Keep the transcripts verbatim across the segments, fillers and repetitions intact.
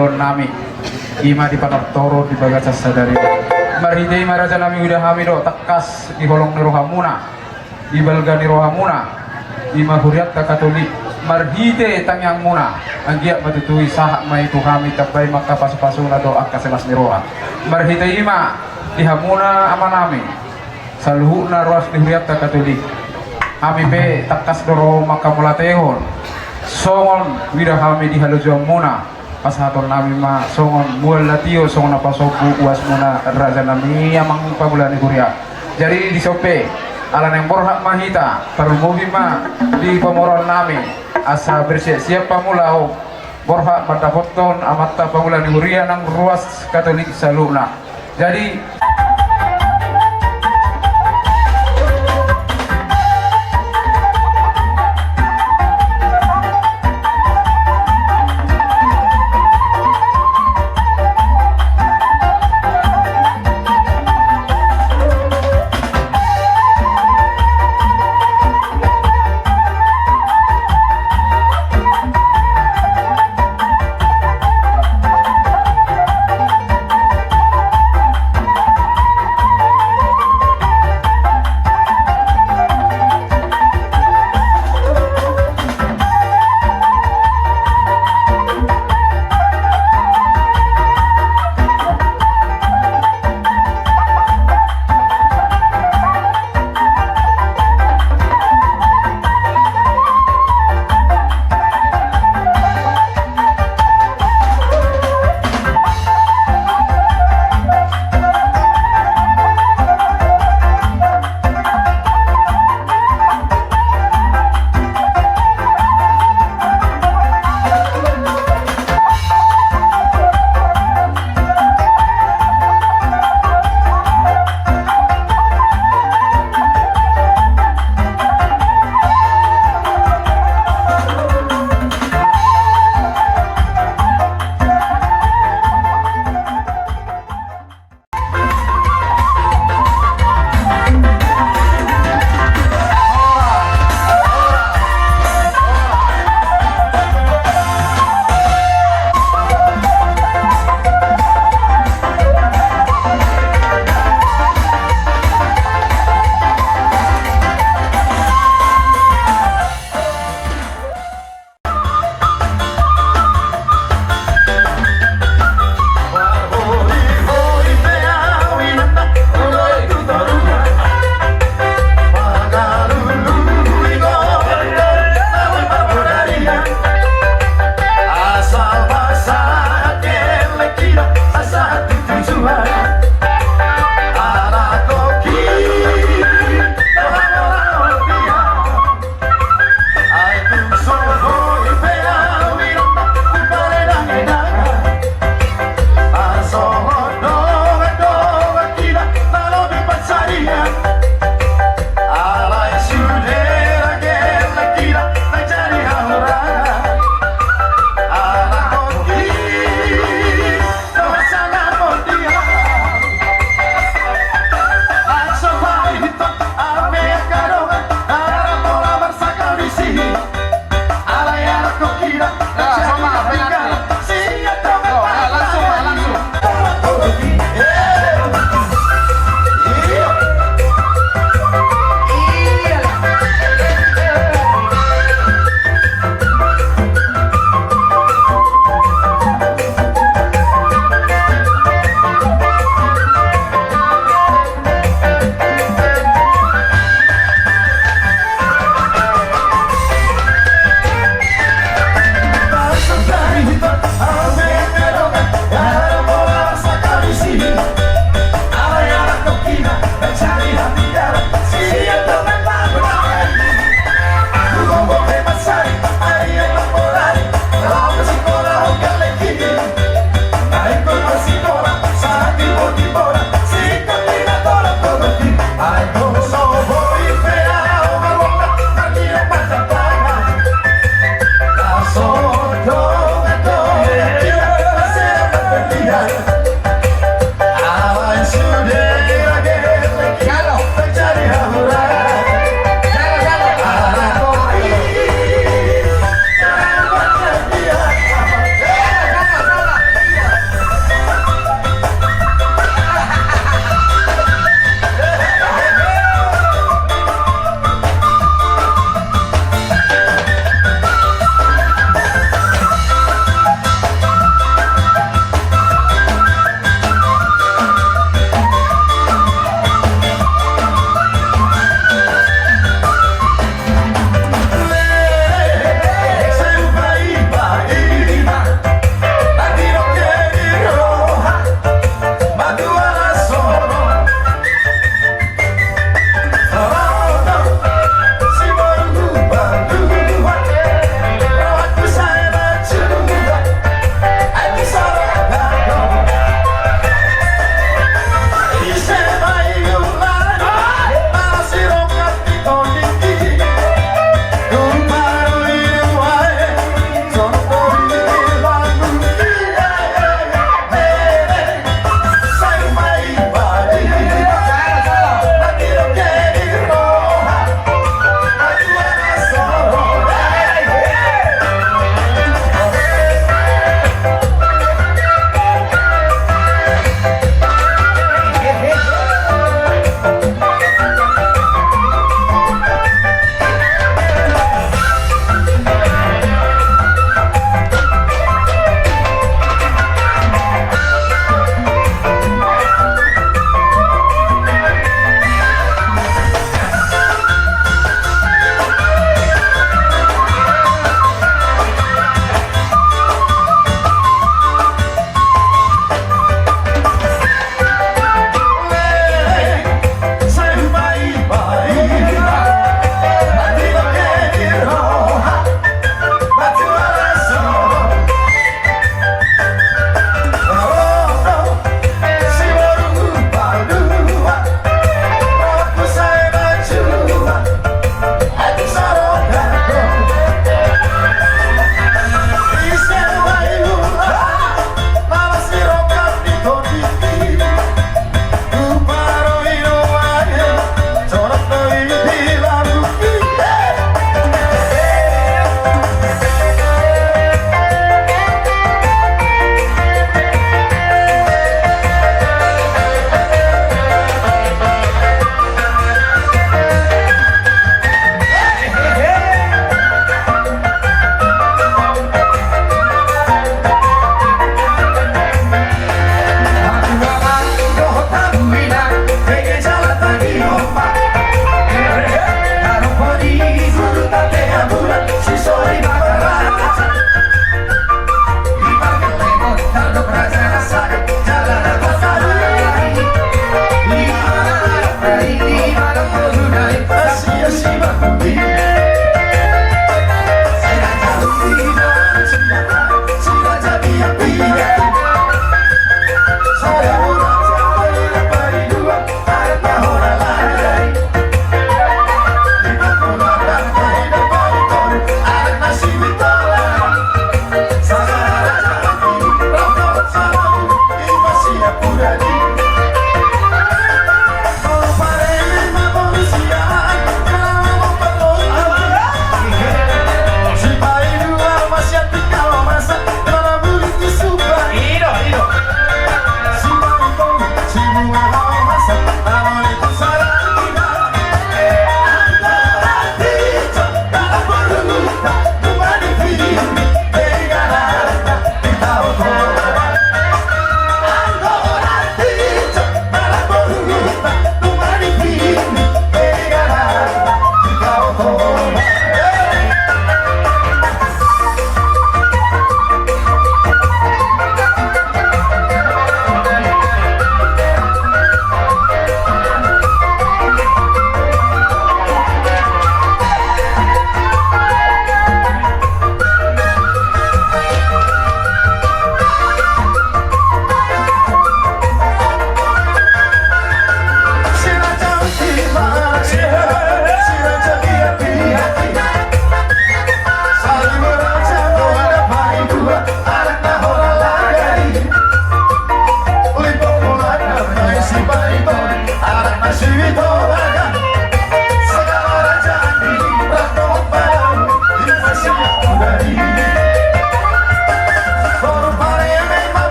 Dohononnami, i ma di panortoron di bagasan sadari. Marhite i ma rajanami, huida hami do tangkas di holong ni rohamuna, di balga ni rohamuna, i ma hurianta Katolik, marhite tangiangmuna, anggiat ma tutu i sahat ma i tu hami, tambai ma angka pasupasuna dohot angka silas ni roha. Marhite i ma di hamuna amanami, saluhutna ruas ni hurianta Katolik. Hami pe tangkas do ro manghamauliatehon songon huida hami di halojoanmuna. Pasahatonnami ma songon mual na tio, songon na pasombu uasmuna rajanami, amang pangula ni huria. Jadi dison pe, ala naeng borhat ma hita, tarlumobi ma di pamoruonnami, asa bersiap-siap ma mula on borhat mandapothon amanta pangula ni huria nang ruas Katolik saluhutna. Jadi,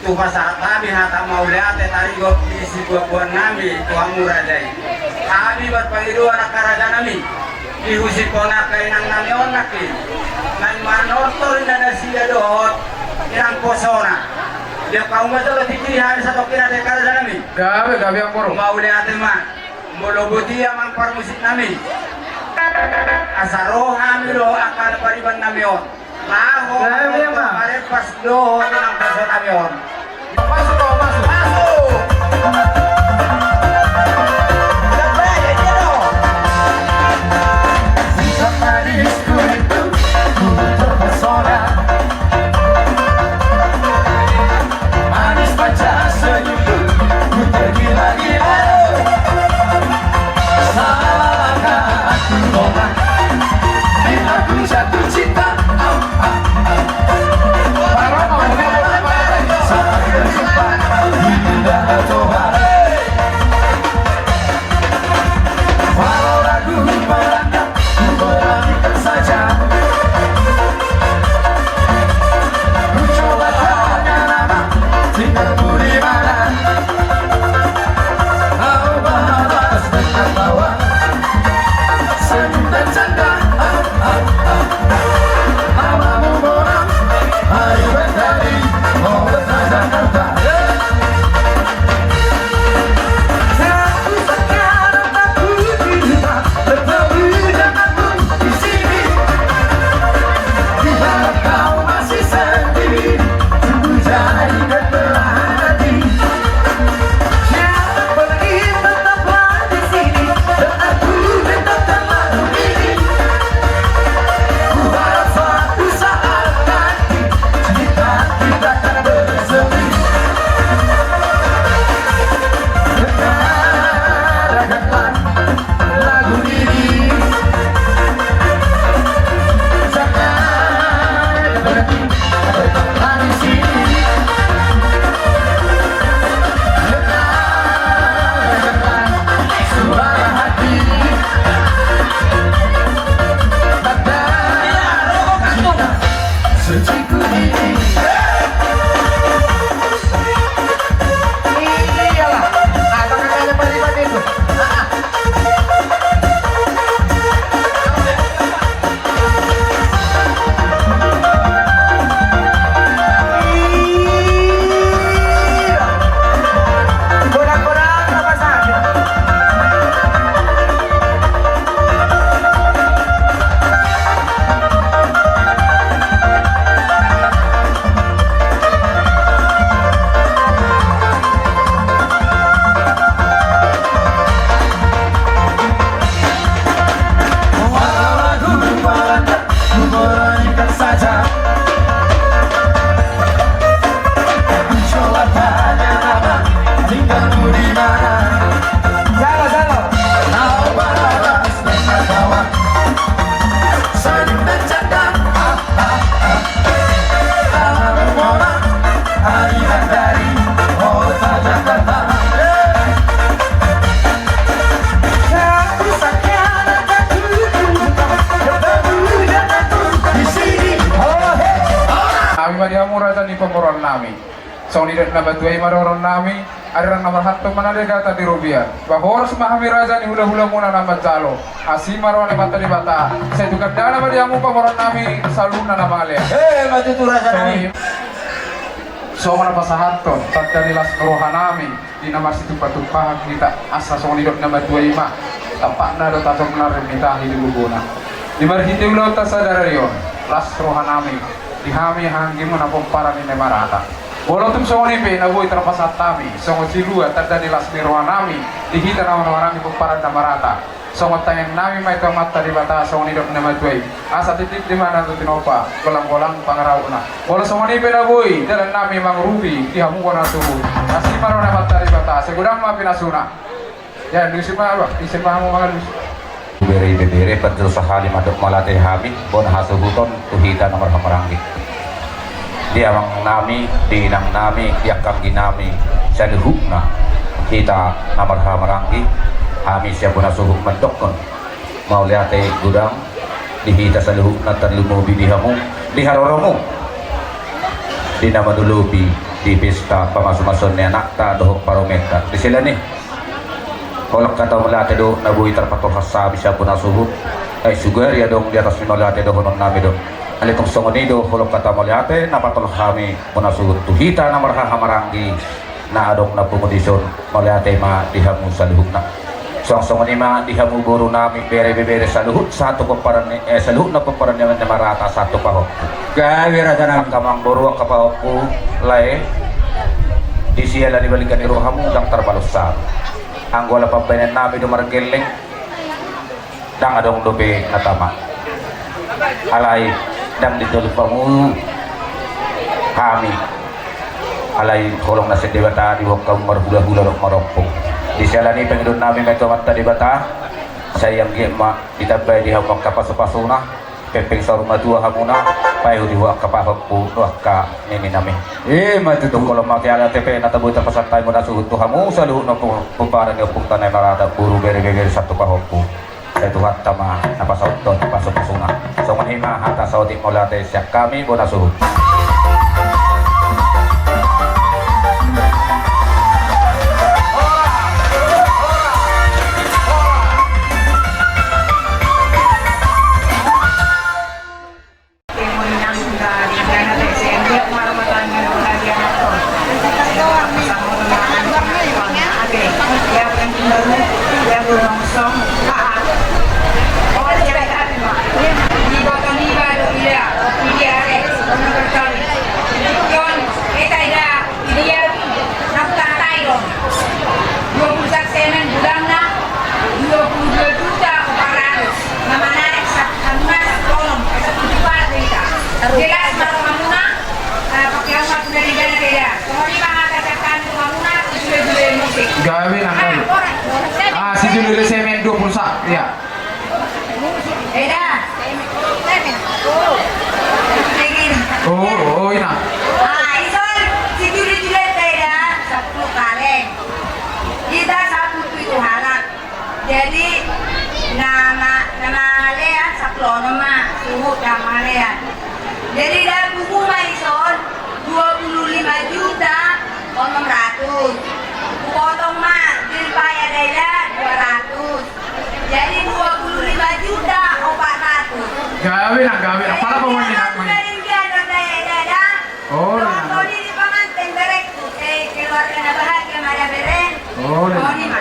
Tu pasahat hami hata mauliate tarigot di sibuanbuan nami tu hamu raja i. Hami marpangidoan angka raja nami, di husipon angka inang nami on nangkin, naeng manortor inda nasida dohot inang posona. Di angka umma jolo tingki hami satongkin ate angka raja nami. Gabe gabe amang boru. Mauliate ma. Molo boti amang parmusik nami, asa ro hami do angka pariban nami on. Laho marempas dohot inang poso nami on. Masuk, masuk, masuk. Manis pacar senyumku, ku tergila-gila. Salahkah aku, Roman, bila ku jatuh cinta? Ah, ah, ah. Sampai berjumpa di dunia tua. Walau ragu melanda, ku beranikan saja. Ku coba tanya nama, tinggalmu di mana? Kau balas dengan tawa, senyum dan canda. Ah, ah, ah. Namamu Monas, Pariban Tari, Kota Jakarta. Aku sekarang tak butuh rumah, bertemu denganmu di sini. Di mana kau masih sendiri, tunggu jadi dan berhati. Siapa pergi tetaplah di sini, dan aku tetap dalam ini. Ku harap suatu saat nanti, cinta kita akan bersemi. Dengarkan lagu ini. Jangan berhenti, tetaplah di sini. Dengarkan suara hati. Tanda cinta suciku ini. Iyalah, abang kan ada pariban itu. Ku beranikan saja. Ku coba tanya nama, tinggalmu di mana? Jalo, jalo. Kau balas dengan tawa, senyum dan canda. Ah, ah, ah. Namamu Monas, Pariban Tari, Kota Jakarta. Hami ma di hamu raja ni pamoruon nami. Songon nidok ni natuatua i ma dohonon nami, ari rang na marhalto ma na denggan di robean. Ba horas ma hami raja ni hulahulamuna na manjalo. Asi ma roha ni Amanta Debata. Sai tu gandana ma di hamu pamoruon nami, saluhutna na mangalean. He, ma tutu raja nami. Songon na pasahathon tanda ni las ni roha nami di na marsitumpatumpahan hita, asa songon nidok ni natuatua i ma, tampakna do tajom na rim ni tahi di gogona. Di marhite ulaonta sadari on, las roha nami di hami anggi muna pomparan ni na marata. Molo tung songon i pe na boi tarpasahat hami songon silua tanda ni las ni roha nami di hita na marhahamaranggi pomparan na marata. Songon tangiang nami ma i tu Amanta Debata, songon nidok ni natuatua i, asa titip di mana tu tinompa, golanggolang pangarahutna. Molo songon i pe na boi dalan nami mangurupi di hamu bona tubu, asi ma roha ni Amanta Debata, sai godang ma pinasuna. Ya, lusi ma, bah, ise ma hamu mangalusi. Bere ibebere, parjolo sahali mandok mauliate hami bona hasuhuton tu hita na marhahamaranggi. Di amang nami, di inang nami, di angka anggi nami saluhutna, hita na marhahamaranggi, hami sian bona suhut mandokkon mauliate godang di hita saluhutna, tarlumobi di hamu, di haroromu. di na manolopi di pesta pamasumasuon ni anakta dohot paromenta. Di sela ni, holan hata mauliate do na boi tarpatolhas hami sian bona suhut. Ai sugari adong di atas ni mauliate dohononnami do. Alai tung songon i do holan hata mauliate na patolhas hami bona suhut tu hita na marhahamaranggi na adong na pungu dison. Mauliate ma di hamu saluhutna. Songon i ma di hamu borunami, bere, ibebere saluhut sahat tu pomparan ni, eh, saluhutna pomparan ni marata sahat tu pahompu. Gabe rajanami. Angka amangboru, angka pahompu, lae, di siala ni balikan ni rohamu ndang tarbalos hami. Anggo ala pambahenannami do margelleng, ndang adong dope na tama. Alai ndang ditolhas hamu hami. Alai holong na sian Debata diboan hamu marhulahula dohot marompung. Di siala ni i pangidoannami ma tu Amanta Debata, sai anggiat ma ditambai di hamu angka pasupasuna, pempeng saur matua hamuna, paihut-ihut angka pahompu dohot angka nininami. Ima tutu. Tung holan mauliate pe na taboi tapasahat hami bona suhut tu hamu saluhutna pomparan ni ompungta na marata, boru, bere, ibebere sahat tu pahompu. Sai Tuhanta ma na pasahathon pasupasuna. Songon i ma hata saotik mauliate sian hami bona suhut. Dia, na hutangkai do. Dua pulu satu semen, bolangna dua pulu dua juta opat ratus. Na manarek sap-, hamuna sampulu onom, eh, sampulu juta berita. Jelas ma rohamuna, eh, pakai umat sudah di sana beda. Songon i ma hata sian hami tu hamuna, sijule-jule musik. Gabe nang, gabe. Ah, sijule-jule semen dua pulu satu, ya. Eda. Oh, oh, ina. Ah, ison, sijule-jule eda, sampulu kaleng. Hita sampulu pitu halak. Jadi, na ma-, na mangalean sampulu onom ma, suhut na mangalean. Jadi, da pungu ma ison, dua puluh lima juta onom ratus. Kupotong ma, jilpaya da eda, dua ratus. Jadi dua puluh lima juta opat ratus. Gabe nang, gabe nang. Pala bawa ni nang. Dari dia do da eda da. Oh, nang. Tongtong di panganten berekku, eh, keluarga na bahagia ma da bere. Oh, nang. Oh, ni ma.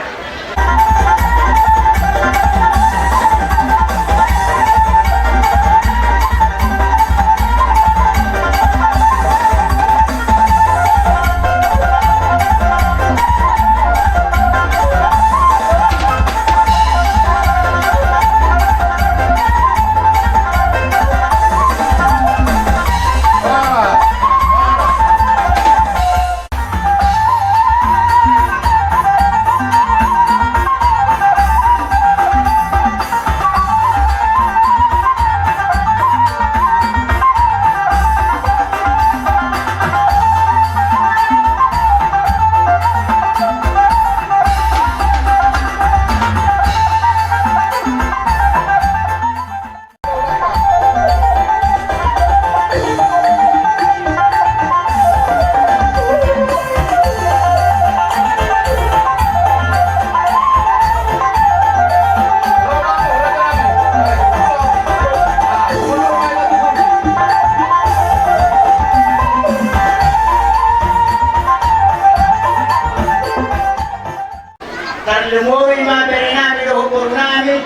Tarlumobi ma berenami dohot borunami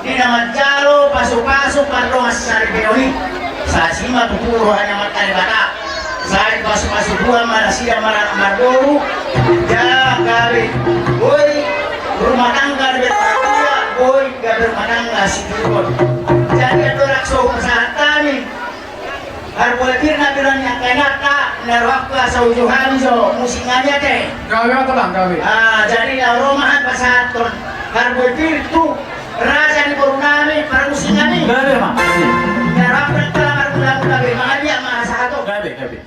di na manjalo pasupasu pardongansaripeon i. Sai asi ma tutu roha ni Amanta Debata. Sai pasupasu Tuhan ma nasida maranak marboru. Jala gabe boi rumah tangga gabe bahagia, boi gabe rumah tangga sitiruon. Jadi andorang so hupasahat hami Harbue pir na pir ni angka inanta, na rohangku asa uju hami jo musik nami ate. Gabe ma tulang, gabe. Ah, jadi na ro ma hami pasahathon harbue pir tu raja ni borunami, parmusik nami. Gabe ma. Na rohangku na pala marmula-mula be, mangaliat ma sahat on. Gabe, gabe.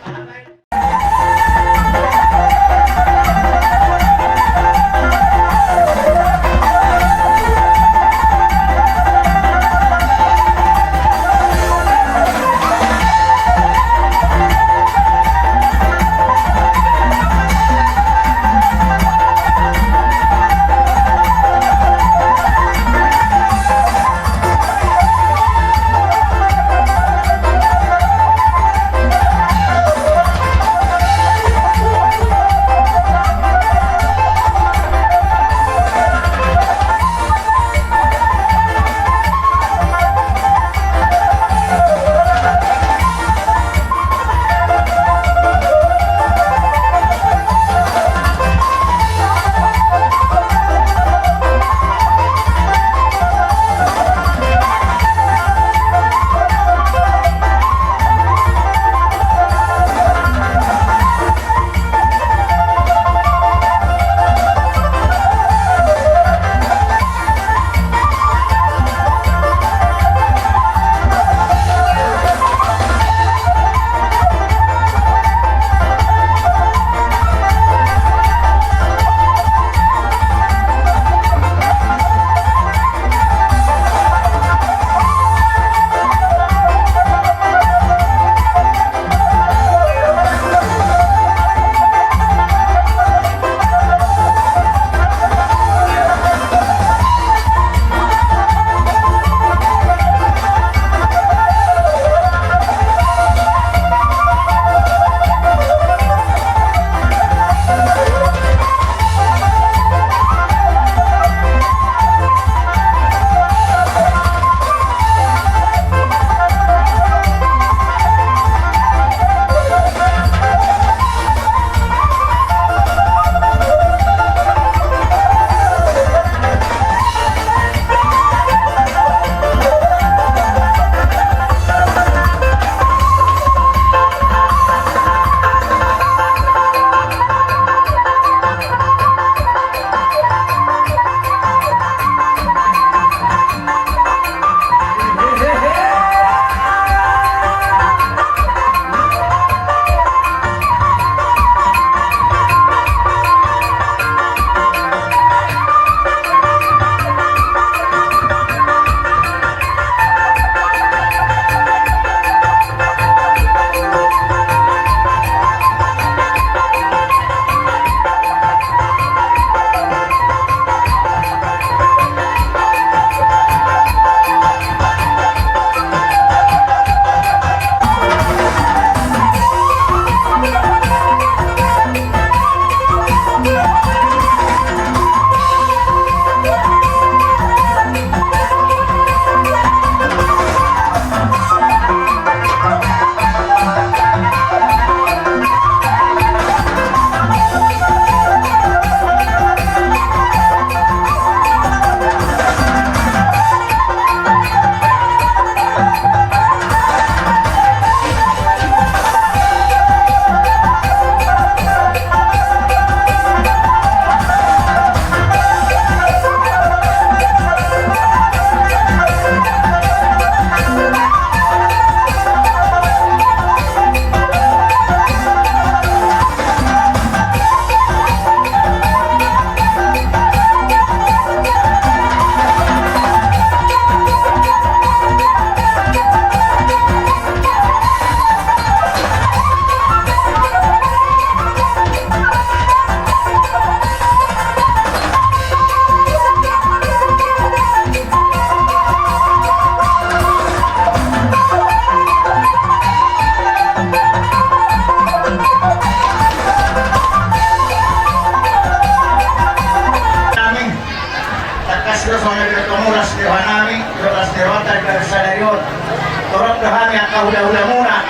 Hula-hulamuna,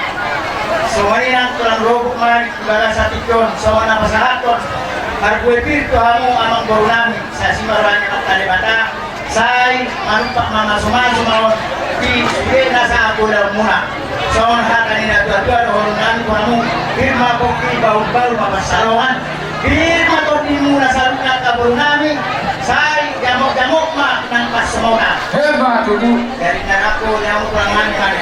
songon i nang tulang rorobot ma di bagasan tingki on, songon na pasahathon marbue pir tu hamu amangboru nami, sai asi ma roha ni Amanta Debata, sai manumpak mamasumasu ma on di sude na sahat ulaonmuna. Songon hata ni natua-tua dohonon nami tu hamu, pir ma pongki, bahulbahul ma pansalongan, pir ma tondimuna saluhutna angka boru nami, sai jamot-jamot ma nang pansamotan. Emma tutu. Jadi na rap tu hamu tulang nami.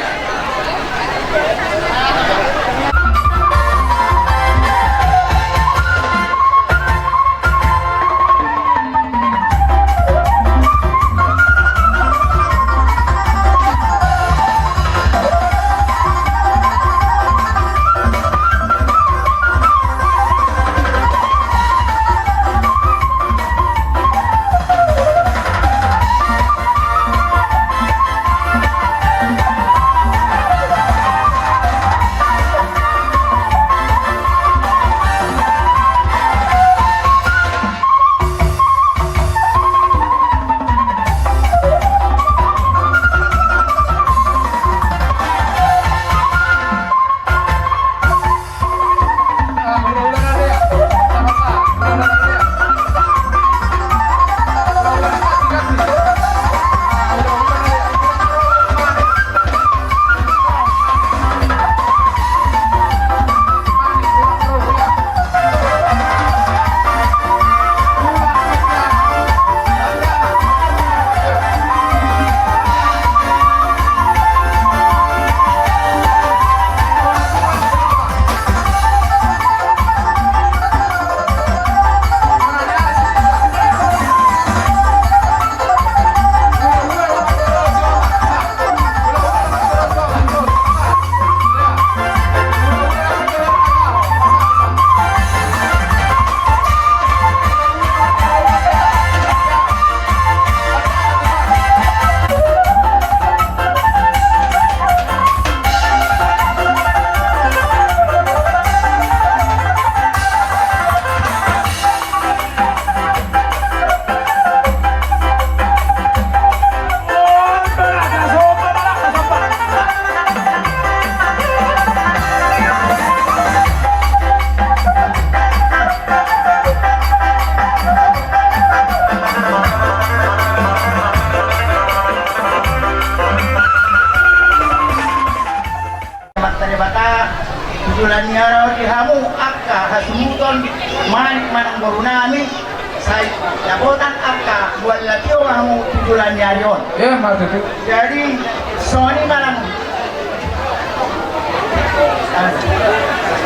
Amanta Debata, tu joloan ni ari on di hamu angka hasumuton, manik ma nang boru nami, sai dapotan angka buat latio ma hamu tu joloan ni ari on. Emma tutu. Jadi songon i ma nang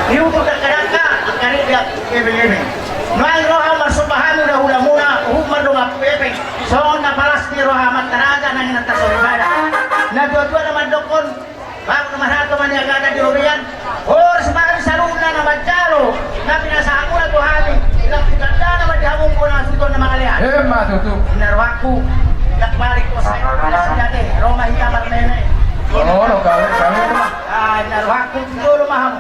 iukur dakdanak angka rede, ebeng-ebeng. Nuaeng ro hamu marsomba hamu, hula-hulamuna, huhut mardongan hepeng, songon na palas ni roha amanta raja nang inanta soripada. Natua-tua na mandokkon, bagot na marhalto maniagatan di robean, horas ma hami saluhutna na manjalo na pinasahatmuna tu hami, lam tu tanda nama di hamu bona suton na mangalean. Emma tutu. Inna rohangku, jak balik ko sai na sejate, ro ma hita marmeme. Oh, lo gawe, gawe. Ah, inna rohangku, tu jolo ma hamu.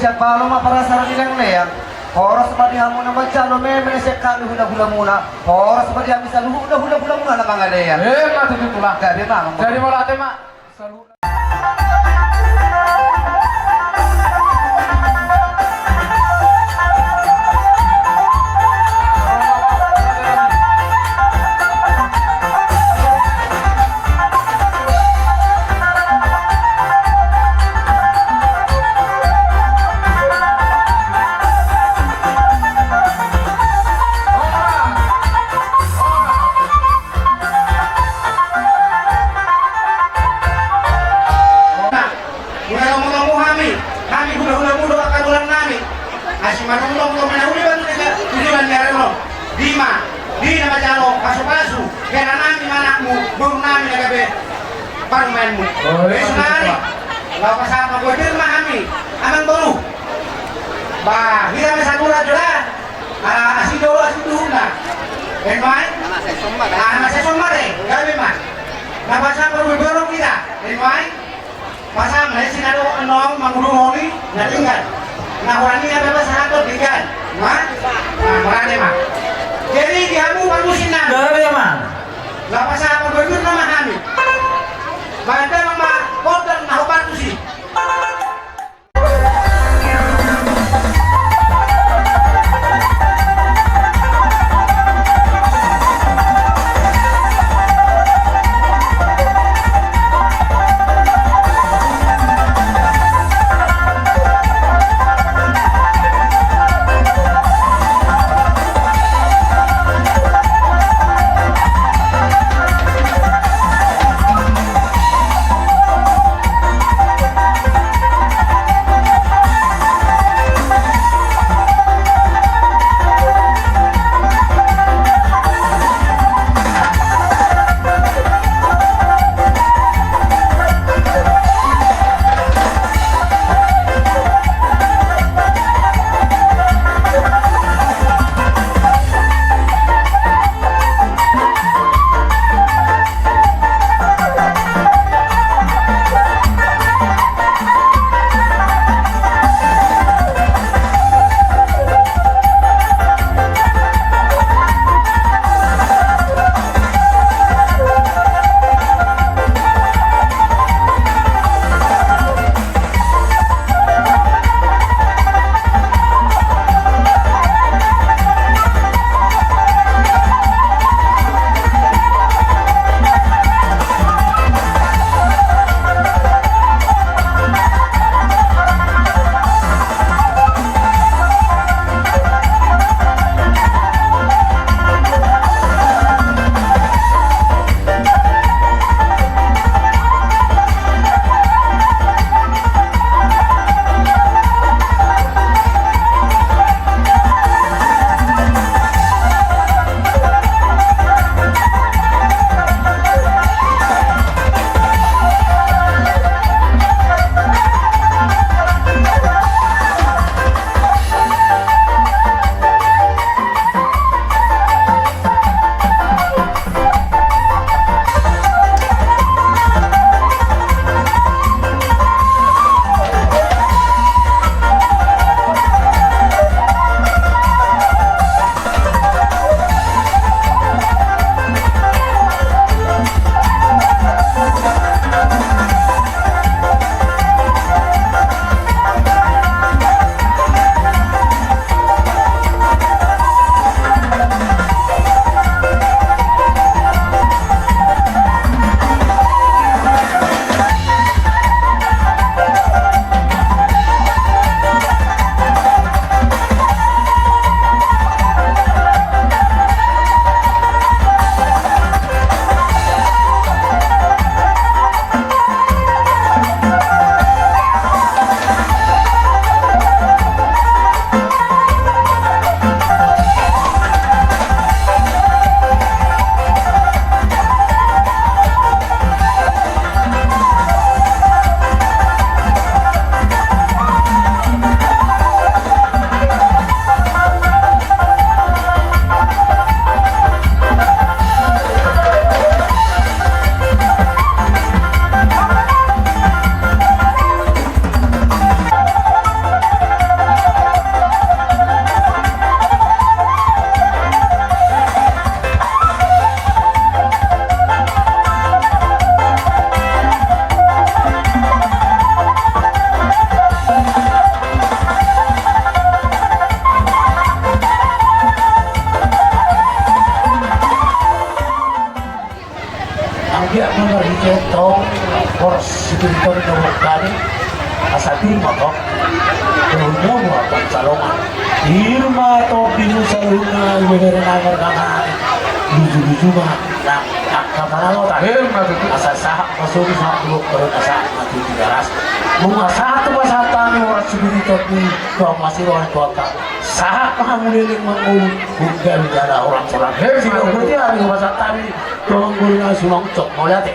Palo ma parasar di nang leang. Horas ma di hamu na manjalo meme na sian hami hulahulamuna. Horas ma di hami saluhutna hulahulamuna na mangalean. Emma tutu tulang. Gabe ma amang. Jadi mauliate ma. Muna lomo-lomo hami, hami hulahulamu dohot angka dongan nami. Asi manongtong do manauli batu deka tujuan ni ari on. Dima, di na manjalo pasupasu, hela nami ma anakmu, boru nami na gabe parumaenmu. Sonari laho pasahat ma bohi pir ma hami, amang boru. Ba hira ma satura jala. Ala asi do asi tuhuna. Emma i. Ala na sai sombar e, gabe ma. Na pasahat ma bohi boru hita. Emma i. Pasahat ma i si na do anong mangudurhon i na denggan. Na hurang i na pasahat do denggan. Ma? Na mauliate ma. Jadi di hamu parmusikna. Gabe ma. Na pasahat ma bohi pir ma hami. Baen damang ma gondang na huparmusik. Pintor dobok tadi, asa pir ma tong. Turun ma pansalongan. Pir ma tong, pir ma saluhutna, ibebere na margana. Luju-luju ma, na, angka panalotan. Asa sahat ma solu sahat tu dokter, asa sahat ma tu Tigaras. Nunga sahat tu pasahat hami, horas sibiriton ni, tong masiroan kota. Sahat ma hamu leleng mangolu, hungkal jala horas-horas. Sidohon berarti hami pasahat hami, tong guru na sumangcok, mauliate.